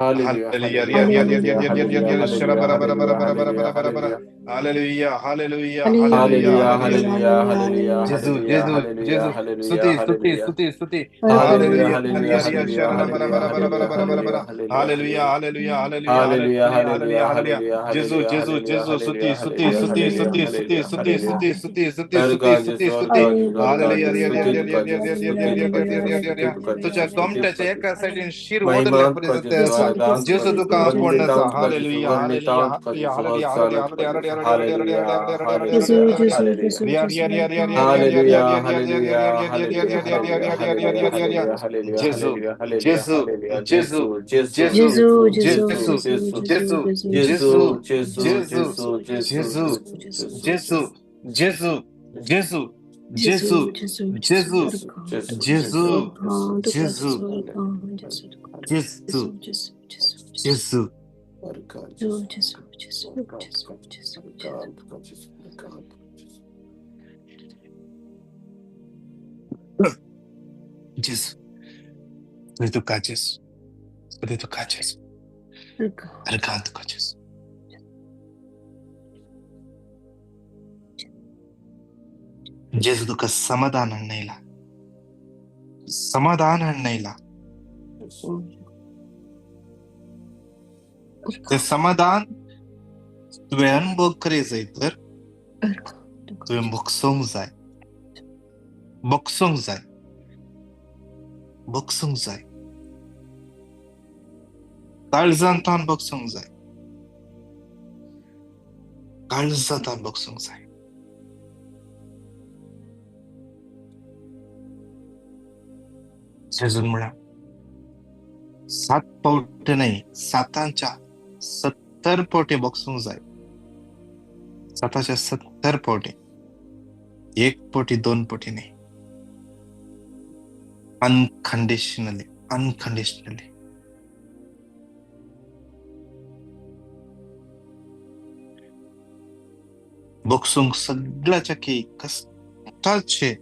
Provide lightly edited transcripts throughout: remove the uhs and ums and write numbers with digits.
Hallelujah, hallelujah. Hallelujah, Riya riya hallelujah, riya riya hallelujah, riya bara bara hallelujah, bara bara bara hallelujah, bara bara bara. hallelujah. Hallelujah, hallelujah, hallelujah, hallelujah, Hallelujah, hallelujah. hallelujah, hallelujah, Gesù, hallelujah, Gesù, hallelujah, Gesù, hallelujah, stuti, stuti, hallelujah. stuti, stuti. Hallelujah, Hallelujah, hallelujah, riya riya hallelujah, shara bara hallelujah, bara bara bara hallelujah, bara bara bara. hallelujah, Hallelujah, hallelujah. hallelujah, hallelujah, Hallelujah, hallelujah, hallelujah, hallelujah, hallelujah. hallelujah, Gesù, hallelujah, Gesù, hallelujah, Gesù, stuti, hallelujah, stuti, hallelujah, stuti, hallelujah, stuti, stuti, hallelujah, stuti, hallelujah. stuti, stuti, stuti, stuti, अर्गाजी stuti, stuti. स्वर्गाजी Hallelujah, स्वर्गाजी riya riya स्तुती riya तुका riya जेजू riya riya स्तुती riya तुका riya जेजू riya riya स्तुती riya. तुका तुझ्या जेजू स्तुती तुका गोमट्याच्या जेजू एका सायडीन शीर महिमा ओदरल्या तुका परी जेजू आसा. आराधना तुका जेजू जेजू तुका पूर्ण वंदिता आसा. तुका जेजू हालेलुया, वर्णिता हालेलुया, तुका हालेलुया, जेजू हालेलुया, होसाना हालेलुया, तुका हालेलुया, जेजू hallelujah, hallelujah hallelujah, hallelujah hallelujah. Hallelujah रिया रिया रिया रिया रिया रिया रिया हालेलुया रिया रिया रिया हालेलुया रिया रिया रिया हालेलुया रिया रिया हालेलुया रिया रिया हालेलुया रिया रिया रिया. हालेलुया हालेलुया जेजू, हालेलुया हालेलुया जेजू, हालेलुया जेजू, जेजू जेजू जेजू, जेजू जेजू, जेजू जेजू, जेजू जेजू, जेजू जेजू जेजू, जेजू जेजू, जेजू जेजू, जेजू, जेजू, जेजू, जेजू जेजू, जेजू जेजू, जेजू जेजू, जेजू. जेजू, स्तुती तुका जेजू, स्तुती तुका जेजू, अर्गां तुका जेजू. जेजू तुका समाधान हाडून समाधान हाडून आयला. ते समाधान तुवें अनुभव करी जाय तर तुवें भोगसूंक जाय, भोगसूंक जाय, भोगसूंक जाय, काळजांतान भोगसूंक जाय, काळजांतान भोगसूंक जाय. जेजून म्हळ्यार 7 पावटी न्हय, 7च्या 70 पावटी भोगसूंक जाय. 7च्या 70 पावटी, 1 पावटी 2 पावटी न्हय. Unconditionally, unconditionally. भोगसूंक सगळ्याच्या की कश्टाचे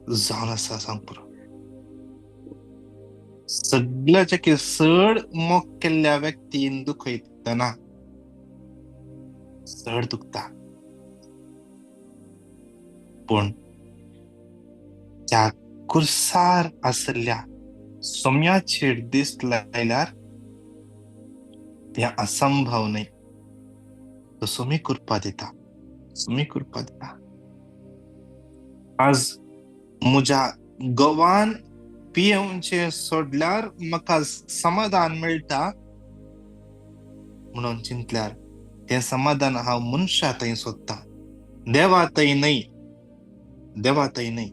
जावन आसा सांग पुरो. सगळ्याच्या की चड मोग केल्ल्या व्यक्तीन दुखयतना चड दुखता, पूण त्या कुर्सार आसल्या सोम्याचेर दीस लायल्यार तें असंभव न्हय. तो सोमी कृपा दिता, सोमी कृपा दिता. आज म्हज्या गोवान पियेवचें सोडल्यार म्हाका समाधान मेळटा म्हणून चिंतल्यार तें समाधान हांव मनशा थंय सोदता, देवा थंय न्हय, देवा थंय न्हय.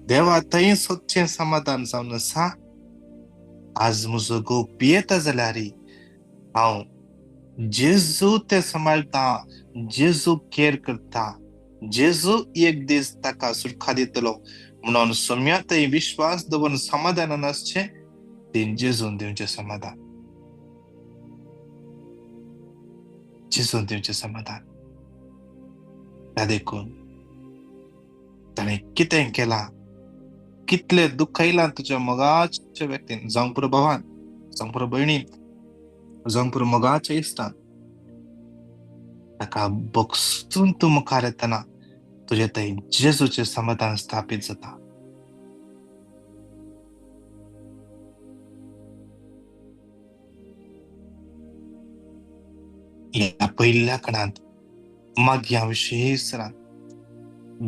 देवा थंय सोदचें समाधान जावन आसा. आज म्हजो घोव पियेता जाल्यार हांव जेजू तें सांबाळटा, जेजू केर करता, जेजू एक दीस ताका सुटका दितलो म्हणून सोम्या थंय विश्वास दवरून समाधानान आसचें तें जेजून दिवचें समाधान, जेजून दिवचें समाधान. त्या देखून ताणें कितें केलां, कितलें दुखयलां तुज्या मोगाच्या व्यक्तीन, जावं पुरो भावान, जावं पुरो भयणीन, जावं पुरो मोगाच्या इश्टान, ताका भोगसून तूं मुखार येतना तुजें थंय जेजूचें समाधान स्थापीत जाता. ह्या पयल्या कणांत मागया विशीं सरान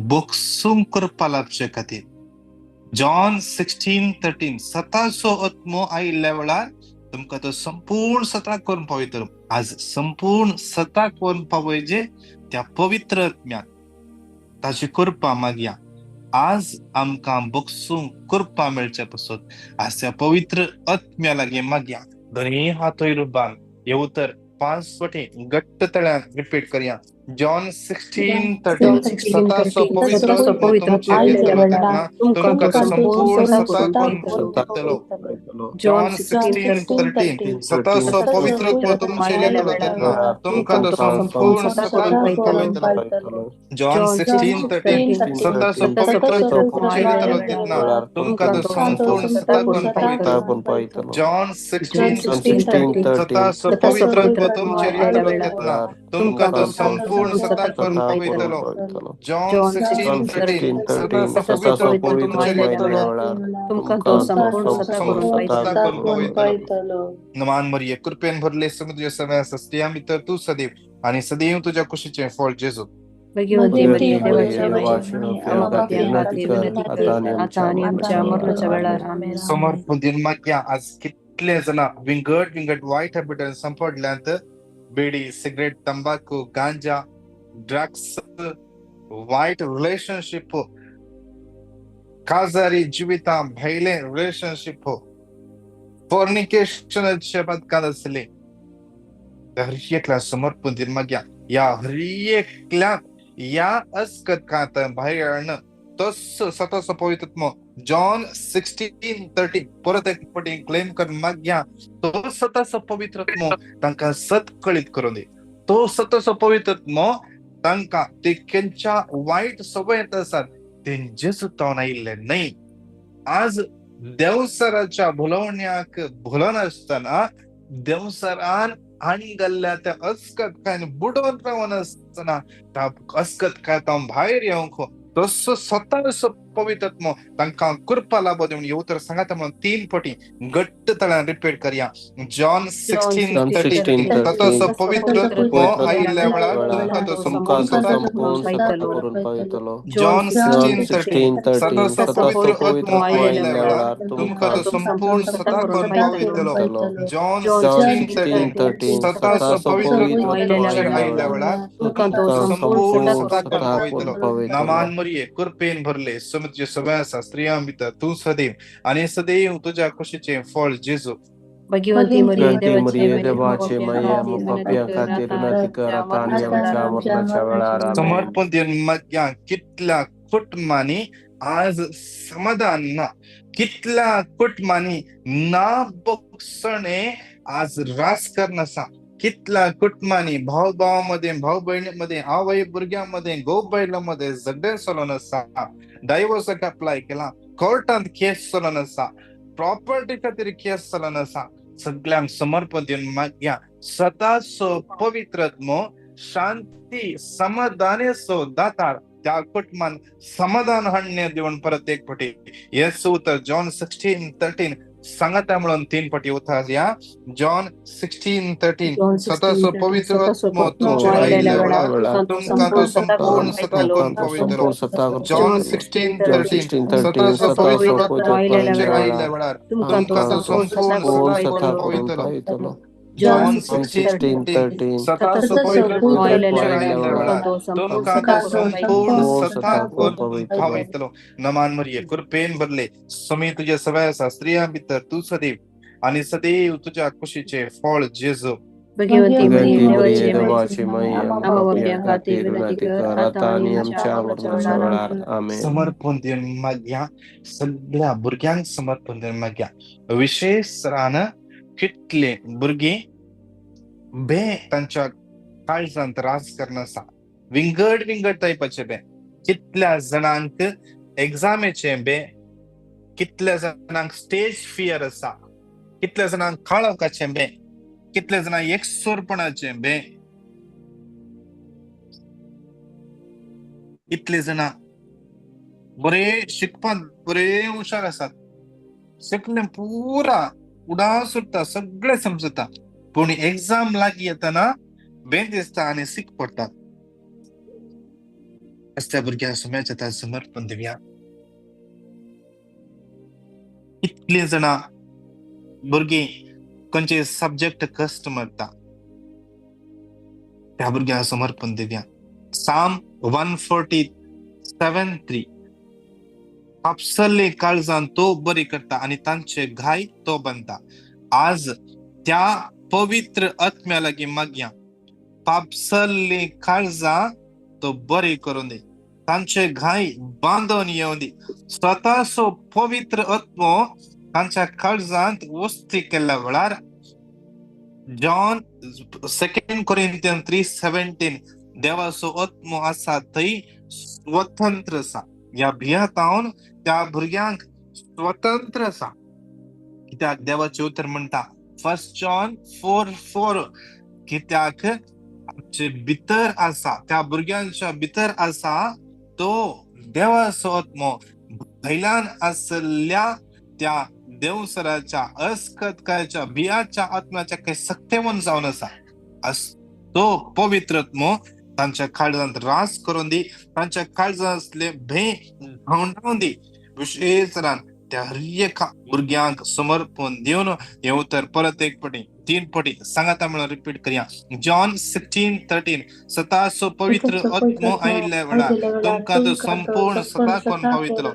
भोगसूंक करपा लागचे खातीर जॉन 16:13 सताचो आत्मो आयिल्ल्या वेळार तुमकां तो संपूर्ण सता करून पावयतलो. आज संपूर्ण सता करून पावयजे त्या पवित्र आत्म्यान, ताची कृपा मागया. आज आमकां भोगसूंक कृपा मेळचे पसत आज त्या पवित्र आत्म्या लागीं मागया. दोनूय हात वयर बांद हे उतर 5 वटे घट्ट तळ्यान रिपीट करया. जॉन 16:13 स्वतःचो पवित्र आत्मो तुमचेर येतलो तेन्ना तुमकां तो संपूर्ण सता करून पावयतलो. जॉन 16:13 स्वतःचो पवित्र आत्मो तुमचेर येतलो तेन्ना तुमकां तो संपूर्ण सता करून पावयतलो. जॉन 16:13 स्वतःचो पवित्र आत्मो तुमचेर येतलो तेन्ना तुमकां तो संपूर्ण सता करून पावयतलो. जॉन 16:13 स्वतःचो पवित्र आत्मो तुमचेर येतलो तेन्ना तुमकां तो संपूर्ण सता करून पावयतलो. जॉन 16:13 स्वतःचो पवित्र आत्मो तुमचेर येतलो तुमकां तो संपूर्ण सता करून पावयतलो. नमान मरिये, कृपेन भरले समुद्र समय आसा, स्त्रियां भितर तूं सदैव आनी सदैव तुज्या कुशीचें फळ जेजू. भगवती मरिये, देवाची माई, आमकां पापयां खातीर विनंती कर, आतां आनी आमच्या मरणाच्या वेळार. आमेन. समर्पण दिवन मागया. आज कितले जाणां विंगड विंगड वायट हॅबिटान सांपडल्यांत. बिडी, सिगरेट, तंबाखू, गांजा, ड्रग्स, वायट रिलेशनशीप, काजारी जिवितां, भायले रिलेशनशीप, फॉर्निकेशनाचे पदकांत आसले. हर एकल्या समर्पण दिवन मागया. ह्या हर एकल्याक ह्या अस्कतकांत भायर हाडून तस स्वतःचो पवित्र आत्मो जॉन 16:13 परत एक फावटी क्लेम करून मागया. तो स्वतःचो पवित्र आत्मो तांकां सत कळीत करून दी. तो स्वतःचो पवित्र आत्मो तांकां ते खंयच्या वायट सवयेंत आसात तेंचे सुद्दां आयिल्ले न्हय. आज देवसराच्या भुलोवण्याक भुलनासतना, देवसरान आनी घाल्ल्या त्या अस्कतकायन बुडोवन रावनासतना त्या अस्कतकाय भायर येवंक तसो स्वतःचो पवित्र आत्मो तांकां कृपा लाभो दी. म्हणून उतर सांगाता म्हणून 3 पटी घट्ट तळ्यान रिपीट करया. जॉन 16:13 स्वतःचो पवित्र आत्मो आयिल्ल्या वेळार तुमकां तो संपूर्ण सता करून पावयतलो. जॉन 16:13 स्वतःचो पवित्र आत्मो आयिल्ल्या वेळार तुमकां तो संपूर्ण सता करून पावयतलो. जॉन 16:13 स्वतःचो पवित्र आत्मो तुमचेर आयिल्ल्या वेळार तुमकां तो संपूर्ण सता करून पावयतलो. नामान मरिये, कृपेन भरले समुद्र सभा आसा, स्त्रियां भितर तूं सदैव आनी सदैव तुज्या कुशीचें फळ जेजू. भगवती मरिये, देवाची माई, आमकां पापयां खातीर विनंती कर, आतां आनी आमच्या मरणाच्या वेळार. आमेन. समर्पण दिवन मागया. कितल्या कुटुंबांनी आज समाधान ना, कितल्या कुटुंबांनी ना बक्षणे आज राजकारण आसा, कितल्या कुटुंबांनी भाव भावामध्ये, भाव बहिणी मध्ये, आवय भुरग्यां मध्ये, घोव बायलां मध्ये झगडें चलोन आसा, डायवोर्साक अप्लाय केला, कोर्टांत केस चलोन आसा, प्रॉपर्टी खातीर केस चलोन आसा. सगळ्यांक समर्पण दिवन मागया. स्वतःचो पवित्र आत्मो शांती समाधानेचो दातार त्या कुटुंबान समाधान हाडणे दिवन परत एक फावटी हेच उतर जॉन 16:13 सांगाता म्हणून 3 फावटी उतर या. जॉन 16:13 स्वतःचो पवित्र आत्मो तुमचेर आयिल्ल्या वेळार तुमकां तो संपूर्ण सता करून पावयतलो. जॉन 16:13 स्वतःचो पवित्र आत्मो तुमचेर आयिल्ल्या वेळार तुमकां तो संपूर्ण सता करून पावयतलो. जॉन 16:13 स्वतःचो पवित्र आत्मो तुमचेर आयिल्ल्या वेळार तुमकां तो संपूर्ण सता करून पावयतलो. नमान मरिये, कृपेन भरले समी तुज्या सगळ्या आसा, स्त्रियां भितर तूं सदैव आनी सदैव तुज्या कुशीचें फळ जेजू. भगवती मरिये, देवाची माई, आमकां पापयां खातीर विनंती कर, आतां आनी आमच्या मरणाच्या वेळार. आमेन. समर्पण दिवन मागया. सगळ्या भुरग्यांक समर्पण दिवन मागया. विशेष रान कितले भुरगीं बे तांच्या काळजांत राजकारण आसा, विंगड विंगड टायपाचे बे. कितल्या जाणांक एग्जामेचे बे, कितल्या जाणांक स्टेज फियर आसा, कितल्या जाणांक काळोखाचे बे, कितल्या जाणांक एकसुरपणाचे बे, कितले जाणां बरे शिकपाक बरे हुशार आसात, शिकले पुरा उडास उरता, सगळे समजता, पूण एग्जाम लागीं येतना बेन दिसता आनी सीक पडटा. असल्या भुरग्यांक सुम्याच्या समर्पण दिवया. कितलीं जाणां भुरगीं खंयचे सब्जेक्ट कश्ट मारता, त्या भुरग्यांक समर्पण दिवया. साम 147:3 आपसल्ले काळजान तो बरी करता आनी तांचे घाय तो बांदता. आज त्या पवित्र आत्म्या लागीं मागया. पापसल्ली काळजां तो बरी करून दी, तांचे घाय बांदून येवन दी. स्वताचो पवित्र आत्मो तांच्या काळजांत वस्ती केल्ल्या वेळार जॉन 2 Corinthians 3:17 देवाचो आत्मो आसा थंय स्वतंत्र आसा. ह्या भियातावन त्या भुरग्यांक स्वतंत्र आसा. कित्याक देवाचें उतर म्हणटा 1 John 4:4 कित्याक आमचे भितर आसा, त्या भुरग्यांच्या भितर आसा तो देवाचो आत्मो भयल्यान आसल्या त्या देवसराच्या अस्कतकायच्या भियाच्या आत्म्याच्या काही सक्तेवन जावन आसा. तो पवित्र आत्मो तांच्या काळजांत रास करून दी, तांच्या काळजांत असले भंय धांवडावन दी. विशेष त्या हर एका भुरग्यांक समर्पण दिवन हें उतर परत एक पटी 3 पटी सांगाता म्हणून रिपीट करया. जॉन 16:13 सताचो पवित्र आत्मो आयिल्ल्या वेळार तुमकां तो संपूर्ण सता कोण पावयतलो.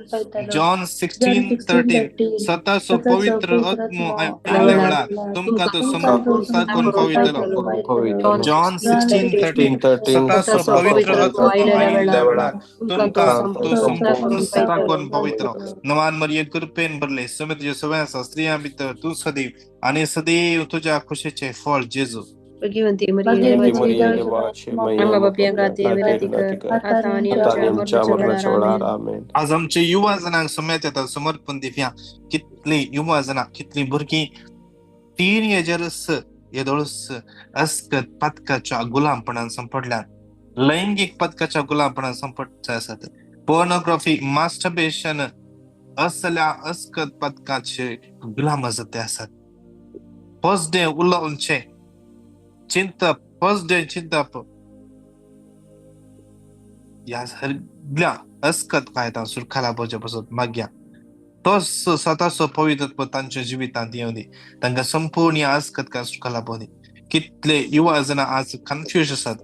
जॉन 16:13 सताचो पवित्र आत्मो आयिल्ल्या वेळार तुमकां तो संपूर्ण सता कोण पावयतलो. जॉन 16:13 सताचो पवित्र आत्मो आयिल्ल्या वेळार तुमकां तो संपूर्ण सता कोण पावयतलो. नवान मरिये कृपेन भरले, सुमे तुजे सगळ्या आसा, स्त्रियां भितर तूं सदैव आणि सदैव तुझ्या खुशीचे फळ जेजू. आज आमचे युवा जणांक सुम्यात येतात समर्पण दिवया. कितली युवा जणां, कितली भुरगीं टीनेजर्स येदोळस अस्कत पदकाच्या गुलामपणान संपडल्यात, लैंगिक पदकाच्या गुलामपणान संपडचे आसात. पोर्नोग्राफी, मास्टरबेशन असल्या अस्कत पदकाचे गुलाम आसात ते आसात. फर्स्ट डे उलोवचें चिंतप, फर्स्ट डे चिंतप ह्या सगळ्या अस्कत कायदा सुरखाला बोवचे पसत मागया तोच स्वताचो पवित्र तांच्या जिवितांत येवन दी, तांकां संपूर्ण ह्या अस्कत काय सुरखाला पोवं दी. कितले युवा जाणां आज कन्फ्यूज आसात,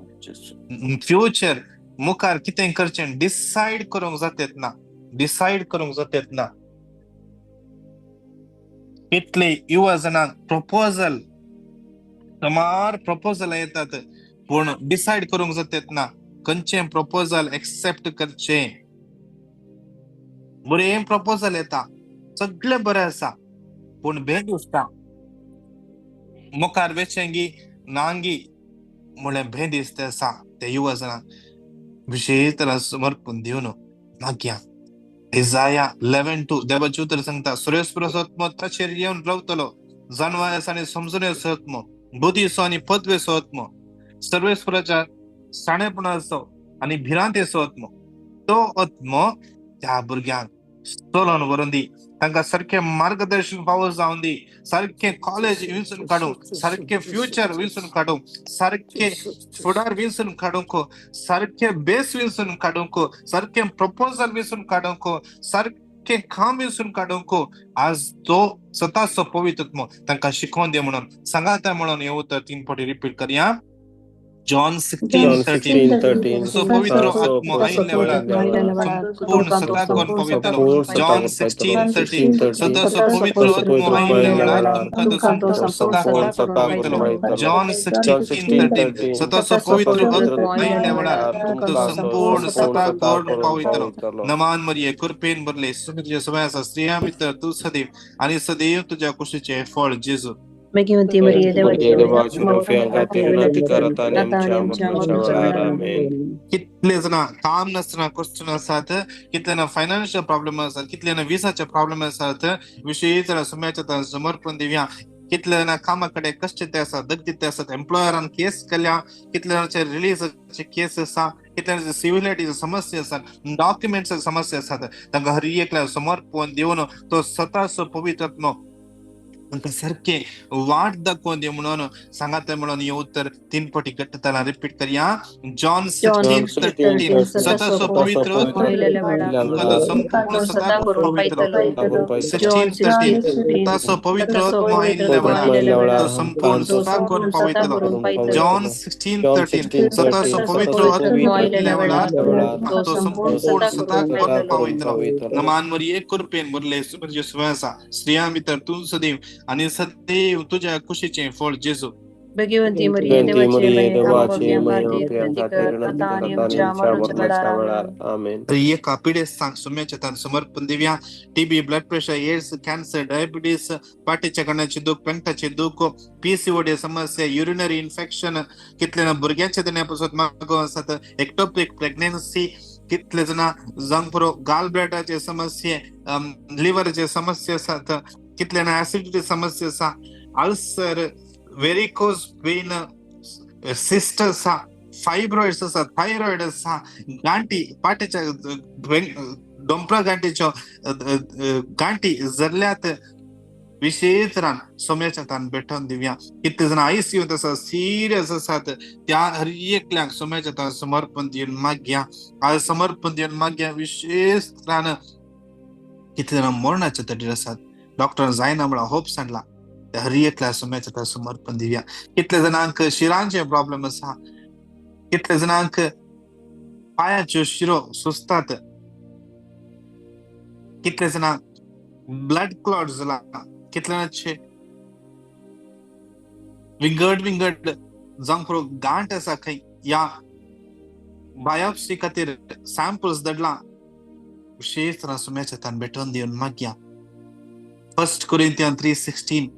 फ्युचर मुखार कितें करचें डिसायड करूंक जातेत ना, डिसायड करूंक जातेत ना. कितले युवा जाणांक प्रपोजल, सुमार प्रपोजल येतात पूण डिसायड करूंक जातेत ना खंयचें प्रपोजल एक्सेप्ट करचें. बरें प्रपोजल येता, सगळें बरें आसा पूण भेट दिसता मुखार वेचेंगी नांगी म्हणलें भें दिसता आसा. ते युवा जाणांक विशेष तरा समर्पण दिवन मागया. इजाया 11:2 देवाचें उतर सांगता, सुरेश आत्मो ताचेर येवन रावतलो, जाणवायस आनी समजणेचो आत्मो, बुद्धीचो आनी पदवेचो आत्मो, सर्वेस्पराच्या शाणेपणाचो आनी भिरांतेचो आत्मो. तो आत्मो त्या भुरग्यांक चलोवन व्हरून दी, तांकां सारकें मार्गदर्शन फावो जावन दी, सारकें कॉलेज विंचून काडूंक, सारकें फ्युचर विंचून काडूंक, सारकें फुडार विंचून काडूंक, सारकें बेस विंचून काडूंक, सारकें प्रपोजल विंचून काडूंक, सारकें काम विंचून काडूंक आज तो स्वताचो पवित्र आत्मो तांकां शिकोवन दी म्हणून सांगाता म्हणून हें उतर 3 फावटी रिपीट करया. जॉन 16:13 सो पवित्र आत्मो आयिल्ल्या वेळार संपूर्ण सता कोण पावयतलो. जॉन 16:13 सदाचो पवित्र आत्मो आयिल्ल्या वेळार तुमकां तो संपूर्ण सता कोण पावयतलो. जॉन 16:13 सदाचो पवित्र आत्मो आयिल्ल्या वेळार तुमकां तो संपूर्ण सता कोण पावयतलो. नमान मरिये कृपेन भरले, सुमे तुजे सगळ्या आसा, स्त्रियां भितर तूं सदैव आनी सदैव तुज्या कुशीचें फळ जेजू. कितले जाणां काम नासतना क्वेश्चन आसात, कितले जाणां फायनान्शियल प्रॉब्लेम आसात, कितले जाणां विसाचे प्रॉब्लेम आसात. विशेष सुम्याच्या समर्पण दिवया. कितले जाणां कामा कडेन कश्ट ते आसात, दगदीत आसात, एम्प्लॉयरान केस केल्या, कितले जाणांचे रिलीजाचे केस आसा, कितले जाणांचे सिव्हिलिटीचे समस्या आसात, डॉक्युमेंट्सचे समस्या आसात. तांकां हर एकल्या समर्पण दिवन तो स्वताचो पवित्र आत्मो तांकां सारकें वाट दाखोवन दी म्हणून सांगाता म्हणून हें उतर 3 फावटी घट्ट ताला रिपीट करया. जॉन 16:13 स्वताचो पवित्र आत्मो संपूर्ण सता पावयतलो. 16:13 स्वताचो पवित्र आत्मो आयिल्ल्या वेळार तो संपूर्ण सता करून पावयतलो. जॉन 16:13 स्वताचो पवित्र आत्मो आयिल्ल्या वेळार तो संपूर्ण सता करून पावयतलो. नमान मरिये कृपेन भरले, सुमर्जे सुवे आसा, स्त्रियां भितर तूं सदैव आनी सदैव तुज्या कुशीचें फळ जेजू. भगवंती मरिये देवाचे माया खातीर विनंती कर आतां आनी आमच्या मरणाच्या वेळार. आमेन. एका पिडेस्तांक सुम्याच्या तान समर्पण दिवया. TB, blood pressure, AIDS, cancer, diabetes, पाटीच्या कण्याचे दूख, पेंटाचे दूख, पीसीओडी समस्या, युरिनरी इन्फेक्शन, कितले ना भुरग्यांचे देण्या पासून मागो आसात, एक्टोपिक प्रेग्नन्सी, कितले जाणां जावंक पुरो गाल ब्लॅडराचे समस्ये, लिवरचे समस्या आसात, कितले ना ऍसिडिटी समस्या आसा, अल्सर, वेरिकोज वेन, सिस्ट आसा, फायब्रॉइड्स आसा, थायरॉइड आसा, गांठी, पाटीच्या दोंपरा गांठीच्यो गांठी जरल्यात विशेष रान सोम्याच्या तान भेटोवन दिवया. कितले जाणां आयसीयूंत आसा, सिरियस आसात, त्या हर एकल्याक सोम्याच्या तान समर्पण दिवन मागया. आज समर्पण दिवन मागया. विशेष रान कितले जाणां मरणाच्या तडीर आसात, डॉक्टर जायना म्हळ्यार होप सांडला, हर एकल्या सोम्याच्या तान समर्पण दिवया. कितले जाणांक शिरांचे प्रॉब्लेम आसा, कितले जाणांक पांयाच्यो शिरो सुजतात, कितले जाणांक ब्लड क्लॉट जाला, कितले जाणांचे विंगड विंगड जावंक पुरो गांठ आसा खंय, या बायोप्सी खातीर सॅम्पल्स धाडला, विशेष सुम्याच्या तान भेटोवन दिवन मागया. 1 Corinthians 3:16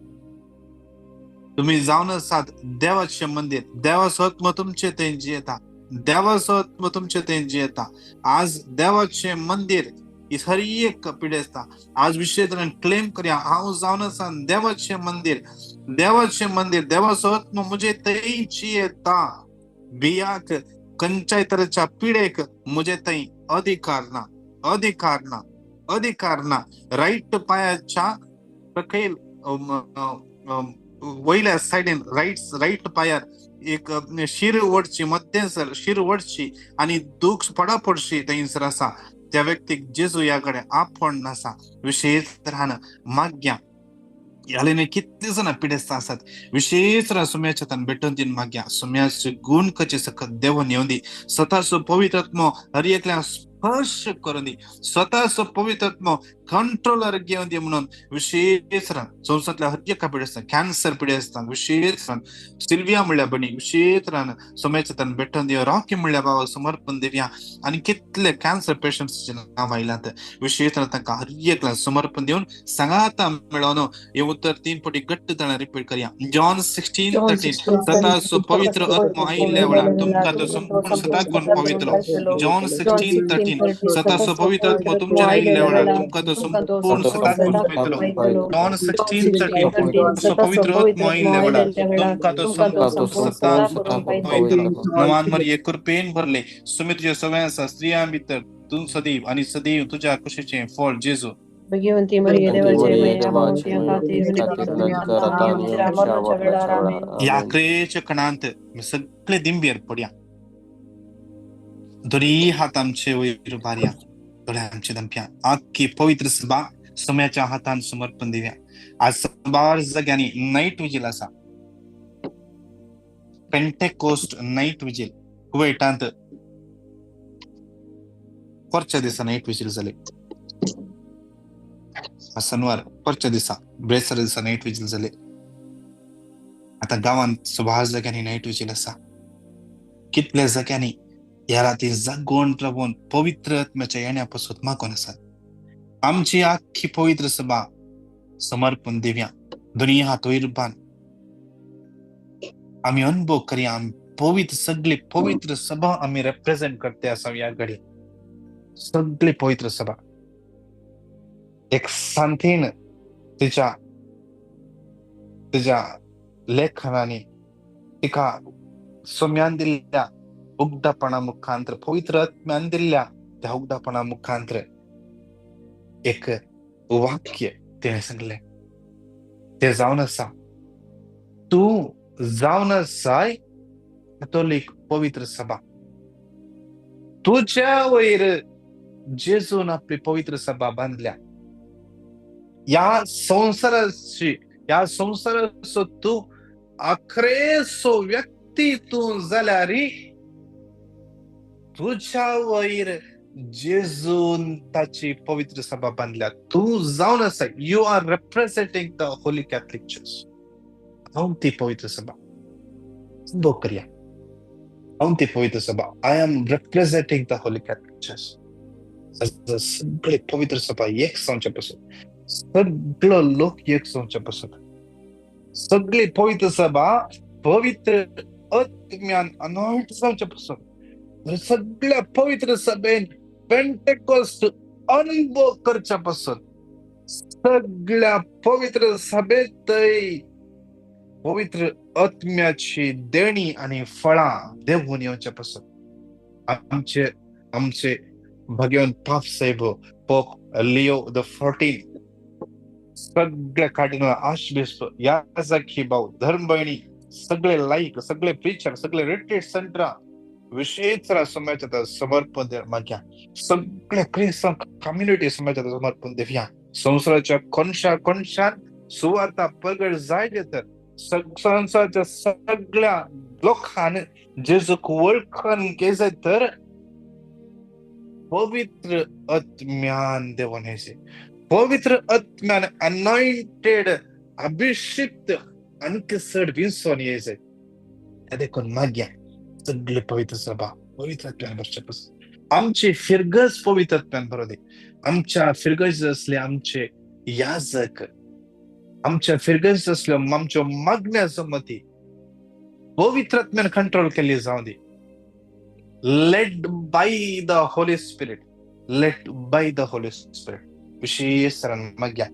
तुम्ही जावन आसात देवाचें मंदिर, देवाचो आत्मो तुमचे थंय जियेता, देवाचो आत्मो तुमचे थंय जियेता. आज देवाचें मंदिर हर एक पिडेस्ता आज विशेष क्लेम करया, हांव जावन आसा देवाचें मंदिर, देवाचें मंदिर, देवाचो आत्मो म्हजे थंय जियेता. बियाक खंयच्याय तरेच्या पिडेक म्हजे थंय अधिकार ना, अधिकार ना, अधिकार ना. रायट पांयाच्या सकयल वयल्या सायडीन रायट पांयार एक शीर ओडची, मध्यसर शीर ओडची आनी दूख पडा पडशी थंयसर आसा, त्या व्यक्तीक जेजू ह्या कडेन आपोवण नासा. विशेष रान मागया. ह्या कितले जाणां पिडेस्त आसात, विशेष रान सुम्याच्या तान भेटून दिवन मागया. सुम्याचे गुण कचे सकत देवून येवन दी, स्वताचो पवित्र आत्मो हर एकल्याक स्पर्श करून दी, स्वताचो पवित्र आत्मो कंट्रोलर घेवन दी म्हणून विशेष रान संवसारांतल्या हर एका पिडेस्तांक, कॅन्सर पिडेस्तांक विशेष रान सिल्विया म्हणल्या बणी विशेष रान सोम्याच्या तान भेटून दिवया. रॉकी म्हणल्या बाबा समर्पण दिवया. आनी कितले कॅन्सर पेशंट्सचे नांव आयलात, विशेष रान तांकां हर एकल्याक समर्पण दिवन सांगाता मेळोवन हे उत्तर 3 पटी घट्ट जाणां रिपीट करया. जॉन 16:13 स्वताचो पवित्र आत्मो आयिल्ल्या वेळार तुमकां तो संपूर्ण सदाक करून पवित्र. जॉन 16:13 स्वताचो पवित्र आत्मो तुमचेर आयिल्ल्या वेळार तुमकां तो संपूर्ण सदाक करून पवित्र. जॉन 16:13 पवित्र आत्मो आयिल्ल्या वेळार तुमकां तो संपूर्ण सदाक करून पवित्र. नवान मरिये कृपेन भरले, सुमी तुजे सगळ्यां आसा, स्त्रियां भितर तूं सदैव आनी सदैव तुज्या कुशीचें फळ जेजू. भगवंती मरिये देवाचे माया खातीर विनंती कर आतां आनी आमच्या मरणाच्या वेळार. आमेन. ह्या क्रेच्या कणांत सगळे दिंबेर पडया, दोरी हात आमचे वयर उबारया, दोळे आमचे दमप्या. आख्खी पवित्र सभा सोम्याच्या हातान समर्पण दिवया. आज सबार जाग्यांनी नायट विजील आसा, पेंटेकोस्ट नायट विजील. कुवेटांत परच्या दिसा नायट विजील जाले, शनिवार परच्या दिसा ब्रेस्तारा दिसा नायट विजील जाले. आतां गांवांत सुबार जाग्यांनी नायट विजील आसा. कितल्या जाग्यांनी ह्या राती जागोवन प्रभून पवित्र आत्म्याच्या येण्या पासून मागून आसात. आमची आख्खी पवित्र सभा समर्पण दिवया. दोनी हात वयर बांद आमी अनुभव करया. आमी पवित्र सगळे पवित्र सभा आमी रेप्रेझेंट करते आसा ह्या घडी. सगळे पवित्र सभा एक सांतीन तिच्या तिच्या लेखनांनी तिका सोम्यान दिल्ल्या उगडापणा मुखांतर, पवित्र आत्म्यान दिल्ल्या त्या उगडापणा मुखांतर एक वाक्य तिणें सांगलें, तें जावन आसा, तूं जावन आसाय कॅथोलीक पवित्र सभा, तुज्या वयर जेजून आपली पवित्र सभा बांदल्या. ह्या संवसाराची, ह्या संवसाराचो तूं अखरेचो व्यक्ती तूं जाल्यार तुज्या वयर जेजून ताची पवित्र सभा बांदल्या. तूं जावन आसा, you are representing the Holy Catholic Church. हांव ती पवित्र सभा. अनुभव करया. हांव ती पवित्र सभा, I am representing the Holy Catholic Church. सगळे पवित्र सभा एक जावचे पासून, सगळो लोक एक जावचे पासून, सगळी पवित्र सभा पवित्र आत्म्यान अनॉइंट जावचे पासून, सगळ्या पवित्र सभेन पेंटेकोस्ट अनुभव करच्या पासून, सगळ्या पवित्र सभेतय पवित्र आत्म्याची देणी आणि फळां देवून येवच्या पासून आमचे आमचे भगवान पाप साहेब पोप लिओ the 14, सगळे कार्डिनल आर्चबिशप, याजकी भाऊ, धर्मबहिणी, सगळे लाईक, सगळे प्रीचर, सगळे रिट्रीट सेंटर विशेष समाजात समर्पण माग्या, सगळे क्रिस्तांव कम्युनिटी समाजात समर्पण दिवया. संसाराच्या कोनशा कोनशान सुवार्ता प्रगट जायचे तर संसाराच्या सगळ्या लोकांनी जेजूक वळखून घेयचे तर पवित्र आत्म्यान देवन हेचे, पवित्र आत्म्यान अनॉइंटेड अभिषिक्त आणखी चड विंचोन येयचे. देखून माग्या सगळे पवित्र सभा पवित्र आत्म्यान भरचे पासून, आमची फिरगज पवित्र आत्म्यान भरू दे. आमच्या फिरगज असले आमचे याजक, आमच्या फिरगज असल्यो आमच्यो मागण्या जमती पवित्र आत्म्यान कंट्रोल केल्ली जावं दी. Led by the Holy Spirit, led by the Holy Spirit. विशेष तरान मागया.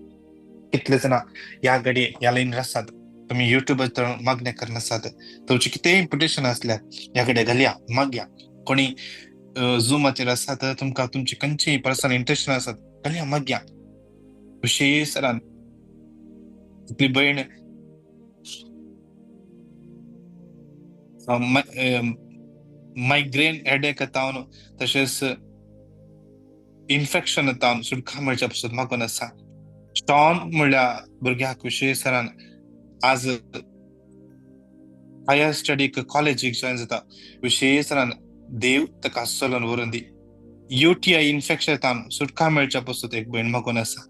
कितले जाणां ह्या घडये ह्या लायनीर आसात, तुमी युट्यूबाचेर मागणें करनासात, तुमचें कितेंय पिटिशन आसल्यार ह्या कडेन घालया, मागया. कोणी झुमाचेर आसात, तुमकां तुमची खंयचीय पर्सनल इंटेन्शन आसात, घालया, मागया. विशेष तरान आपली भयण मायग्रेन हेडेक जावन तशेंच इन्फेक्शन जावन सुटका मेळच्या पासून मागून आसा. शॉन म्हणल्या भुरग्याक विशेष तरान आज हायर स्टडीक कॉलेजीक जॉयन जाता, विशेष तरान देव ताका चलोवन व्हरून दी. युटीआय इन्फेक्शन जावन सुटका मेळच्या पासून एक भयण मागून आसा,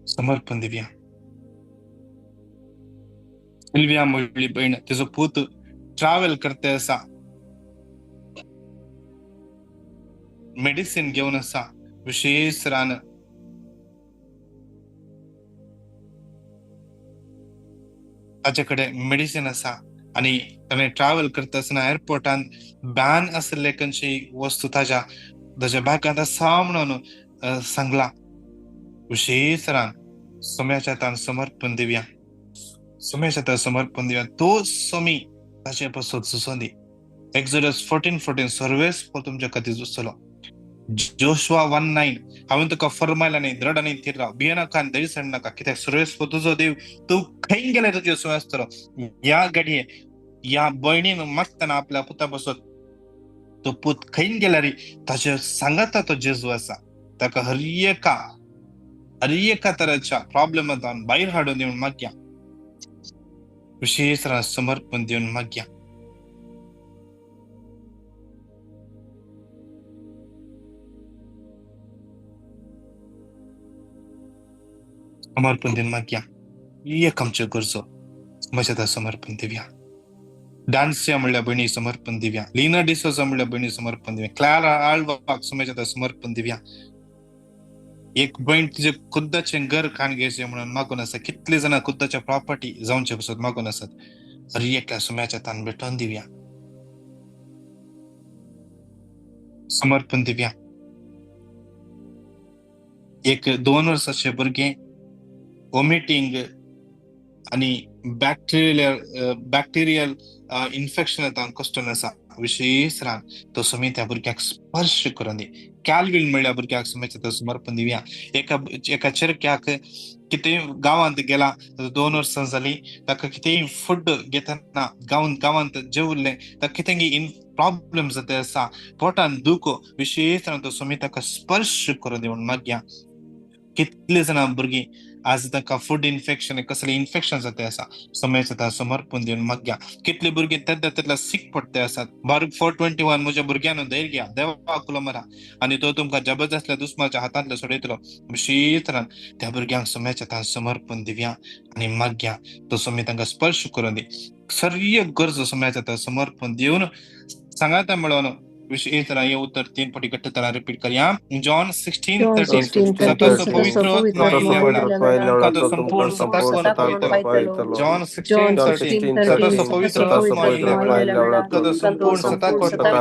समर्पण दिवया. सिल्विया म्हणली भयण तिजो पूत ट्रॅव्हल करते आसा, मेडिसिन घेवन आसा, विशेष तरान ताचे कडेन मेडिसिन आसा आनी ताणें ट्रॅव्हल करता आसतना एअरपोर्टान बॅन आशिल्ले खंयची वस्तू ताज्या ताज्या बॅगांत आसा म्हणून सांगला. विशेष तरान सोम्याच्या हातान समर्पण दिवया, सोम्याच्या हातान समर्पण दिवया. तो सोमी ताचे पासून सुचोवन दी. एक्सोडस 14:14 सर्वेस तुमच्या खातीर जुसतलो. जोशुआ 1:9 हांवें तुका फरमायला न्ही, द्रड आनी थीर राव, भियेनाका आनी धैर्य सोडनाका, कित्याक सर्वेस तुजो देव तूं खंय गेल्यार तुजे सुवात आसतलो. ह्या घडये ह्या भयणीन मागतना आपल्या पुता पासून, तो पूत खंय गेल्यार ताचे सांगाता तो जेजू आसा, ताका हर एका तराच्या प्रॉब्लेमांत भायर हाडून दिवन मागया. विशेष समर्पण दिवन मागया. समर्पण दिवन मागया. एक आमच्यो गरजो म्हज्या समर्पण दिवया. डान्सिया म्हणल्या भयणी समर्पण दिवया. लिना डिसोजा म्हणल्या भयणी समर्पण दिवया. क्लारा आल्वाक समाजात समर्पण दिवया. एक भयण तिजे खुद्दाचें घर खाण घेवचें म्हणून मागून आसा. कितले जाणां खुद्दाच्या प्रॉपर्टी जावचे पसत मागून आसात. हर एकल्या सुम्याच्या तान भेटोवन दिवया. समर्पण दिवया. एक 2 वर्साचे भुरगें वॉमिटींग आनी बॅक्टेरियल इन्फेक्शन येता कश्टन आसा. विशेष रान तो समी त्या भुरग्याक स्पर्श करून दी. कॅल्विन म्हणल्या भुरग्याक समेत समर्पण दिवया. एका चेरक्याक कितेंय गांवांत गेला, 2 वर्सां जाली, ताका कितेंय फूड घेतना गांवांत जेवल्लें ताका कितें प्रॉब्लम जाता आसा, पोटान दुखो, विशेष रान तो समी ताका स्पर्श करून दी म्हणून मागया. कितले जाणां भुरगीं आज ताका फूड इन्फेक्शन कसलें इन्फेक्शन जाता आसा, समय जाता समर्पण दिवन मागया. कितले भुरगीं तेन्ना तेन्ना सीक पडटे आसात. बारूक 4:21 म्हज्या भुरग्यान धैर्य घ्या, देवा कुलो मरा आनी तो तुमकां जबरदस्त दुस्माच्या हातांतलो सोडयतलो. विशेष तरान त्या भुरग्यांक समयाच्या हातान समर्पण दिवया आनी मागया. तो समय तांकां स्पर्श करून दी. सर्य गरजो समाजात समर्पण दिवन सांगाता मेळोवन विशेष हे उतर 3 पटी घट्ट तरा रिपीट करया. जॉन 16:13 सताचो पवित्र आत्मा आयिल्ल्या वेळार तुमकां तो संपूर्ण सता करून पावयतलो. जॉन 16:13 सताचो पवित्र आत्मा आयिल्ल्या वेळार तुमकां तो संपूर्ण सता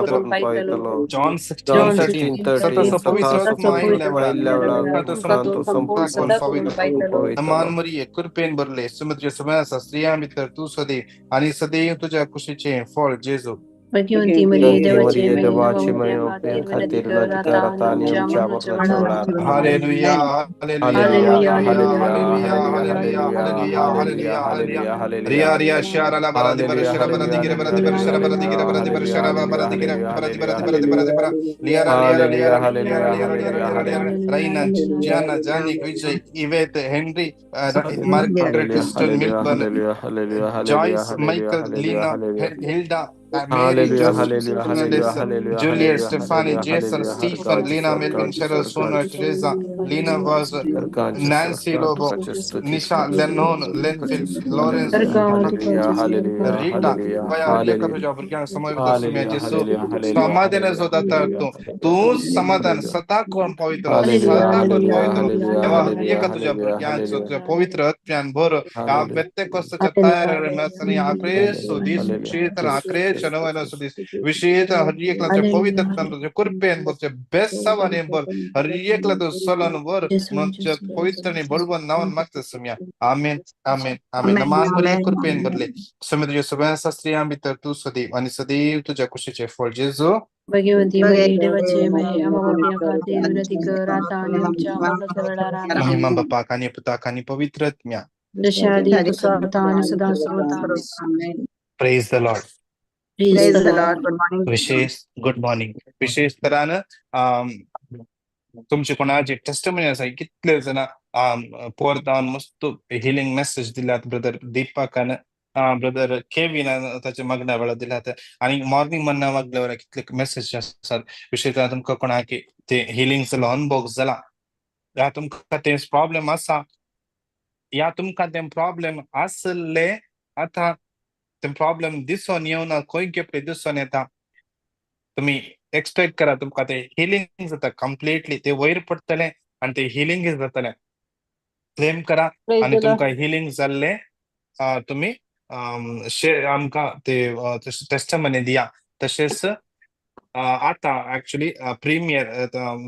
करून पावयतलो. जॉन 16:13 सताचो पवित्र आत्मा आयिल्ल्या वेळार तुमकां तो संपूर्ण सता करून पावयतलो. नमान मरिये कृपेन भरले समुद्र समासा स्त्रियां भितर तूं सदैव आनी सदैव तुज्या कुशीचें फळ जेजू. भगवंती मरिये देवाची खातीर विनंती कर आता आणि आमच्या मरणाच्या वेळार. Hallelujah hallelujah hallelujah hallelujah hallelujah hallelujah hallelujah hallelujah रिया रिया शारा ला बरा दि बर शरा बरा दि गिरे बरा दि बर शरा बरा दि गिरे बरा दि बर शरा बरा दि गिरे बरा दि बरा दि बरा दि बरा दि बरा लिया रा लिया रा लिया रा लिया रा लिया रा लिया रा लिया रा Raina Gianna Jani Vijay Yvette Henry Margaret Crystal Milburn Joyce Michael Lina Hilda Mary, Joseph Fernandez, Juliet, Stephanie, Jason, Stephen, Lena, Melvin, Cheryl, Sona, Teresa, Lena Vaz, Nancy Lobo, Nisha, Lennon, Lenfil, Lawrence, Rita, समाधान तूं समाधान सता कोण पवित्र सता कोण पवित्र देवा एका तुझ्या भुरग्यांचो तुझ्या पवित्र आत्म्यान भर ह्या व्यत्यकोस्ताच्या तयार आक्रेसो दीस क्षेत्र आक्रे शनवार दीस विशेष हर एकला पवित्र तुझ्या कृपेन भर बेसावाने भर हर एकला तो सलन भर म्हणजे पवित्र आणि बळवंत नावान मागता सम्या. आमेन आमेन आमेन. नमान मरिये कृपेन भरले समुद्र सगळ्या स्त्रियां भितर तूं सदैव आणि सदैव तुझ्या कुशीचे फळ जेजू. भगवंती मरिये देवाची माये आम्हा खातीर विनंती कर आता आणि आमच्या मरणाच्या वेळार. महिमा बापाक आणि पुताक आणि पवित्र आत्म्या जशा आदी तसो आता आणि सदा सर्वदा. Praise the Lord. Praise the Lord. Good morning. विशेष गुड मॉर्निंग. विशेष तरान तुमचे कोणाचे टेस्टमनी आसा कितले जाणां पोरतावन मस्त हिलिंग मेसेज दिल्यात ब्रदर दीपकान ब्रदर केविनान ताच्या मागण्या वेळार दिल्यात आनी मॉर्निंग मन्ना मागल्या वेळार कितले मेसेज आसात. विशेष तुमकां कोणाक ते हिलिंग जालो अनुभव जाला या तुमकां ते प्रॉब्लेम आसा या तुमकां ते प्रॉब्लेम आसले आतां ते प्रॉब्लेम दिसून येवना खंय केपले दिसून येता तुमी एक्सपेक्ट करा तुमकां ते हिलिंग जाता कंप्लिटली ते वयर पडटले आनी ते हिलिंग जातले. क्लेम करा आनी तुमकां हिलिंग जाल्ले तुमी आमकां ते टेस्टमनी दिया. तशेंच आतां एक्चुली प्रीमियर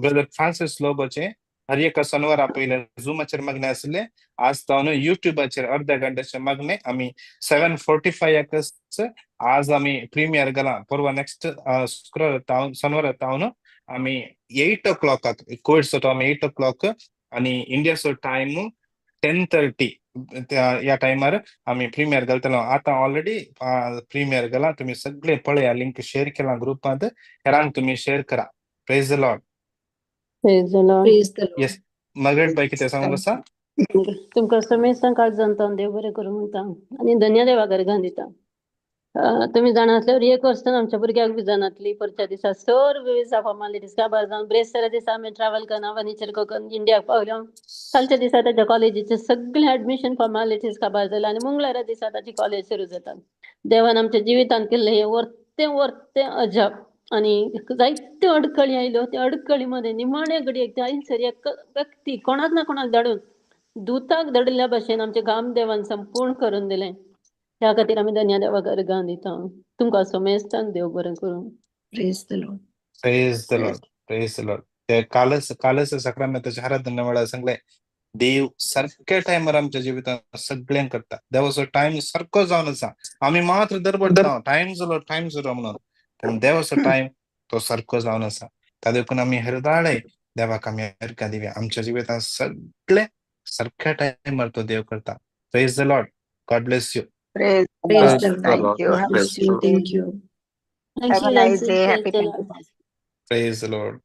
ब्रदर फ्रांसीस लोबोचे हर एका शनिवारा पयले झुमाचेर मागणे आसले आज तो युट्यूबाचेर अर्ध्या घंट्याचे मागणे आमी 7:45 आज आमी प्रीमियर गेला. परवा नेक्स्ट शुक्रार तावन शनिवार तावन आमी 8 o'clock कोविडचो टायम 8 o'clock आनी इंडियाचो टायम 10:30 ह्या टायमार आमी प्रीमियर घालतलो. आतां ऑलरेडी प्रीमियर गेला तुमी सगळे पळया लिंक शेअर केला ग्रुपांत हेरांक तुमी शेअर करा. Praise the Lord. Praise the Lord. Praise the Lord. Yes Margaret बाय कितें सांगूंक आसा? तुमकां समेस्तांक काळजांत देव बरें करूं म्हणटा आनी धन्य देवा गर्गान दिता. तुमी जाणा आसल्यार एक वर्सान आमच्या भुरग्याक बी जाणातली परच्या दिसा सर्व विजा फॉर्मालिटीज काबार जावन ब्रेस्तारा दिसा आमी ट्रॅवल करना फर्निचर करून इंडियाक पावल्या. कालच्या दिसा ताच्या कॉलेजीचे सगळे ऍडमिशन फॉर्मालिटीज काबार जाले आनी मंगळारा दिसा ताची कॉलेज सुरू जाता. देवान आमच्या जिवितांत केल्लें हें वर्तें वर्तें अजाप आनी जायत्यो अडकळी आयल्यो त्या अडकळी मध्ये निमाणे घडयेक त्या एक व्यक्ती कोणाक ना कोणाक धाडून दुताक धाडिल्ल्या भाशेन आमचें काम देवान संपूर्ण करून दिलें. त्या खातीर आमी धन्य देवाक अर्गां दिता. तुमकां समेस्तांक देव बरें करूं. Praise the Lord. Praise the Lord. Praise the Lord. ते कालच कालच साक्रामेंताच्या आराधना वेळार सांगलें देव सारक्या टायमार आमच्या जिवितांत सगळें करता. देवाचो टायम सारको जावन आसा. आमी मात्र दरबडटा टायम जालो टायम जालो म्हणून पूण देवाचो टायम तो सारको जावन आसा. ता देखून आमी हरदाळे देवाक आमी अर्गां दिवया. आमच्या जिवितांत सगळे सारक्या टायमार तो देव करता. Praise the Lord. God bless you. Praise the Praise Lord. the Lord. Thank you. Have Bless you. Thank you. Thank Have you, a nice Nancy. day. Praise Happy the Lord. Pentecost. Praise the Lord.